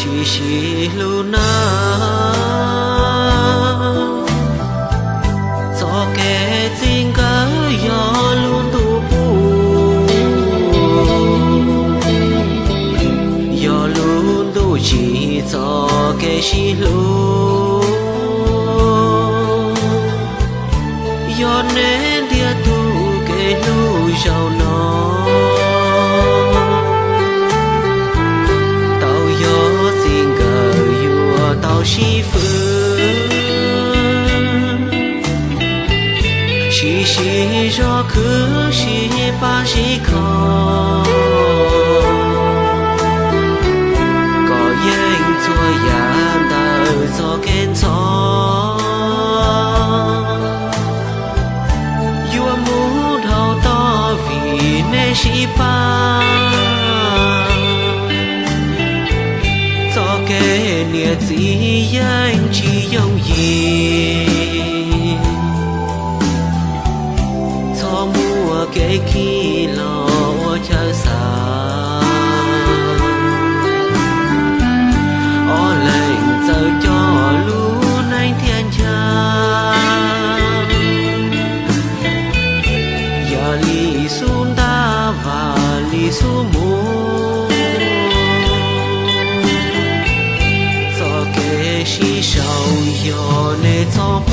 Tsis sib hlub na, txoj kev txij nkawm yog lub ntuj pub, yog lub ntuj tsim txoj kev sib hlub. Yog neb ntiab tug kev hlub zaum no, tau yog txij nkawm yuav tau sib fwm, sib sib zog khwv sib pab sib kho, kom yeej txhua yam ntawm txoj kev ntxhov. Yuav mus dhau tod vim neb sib pab, txoj kev niam txiv yeej tsis yooj yim. Txhob muaj kev khib los ua chaw xav, ob leeg txawm coj lub neej thiaj ncha. Yam li xub ntab vam li xub mus, txoj kev sib sau yog neb txhob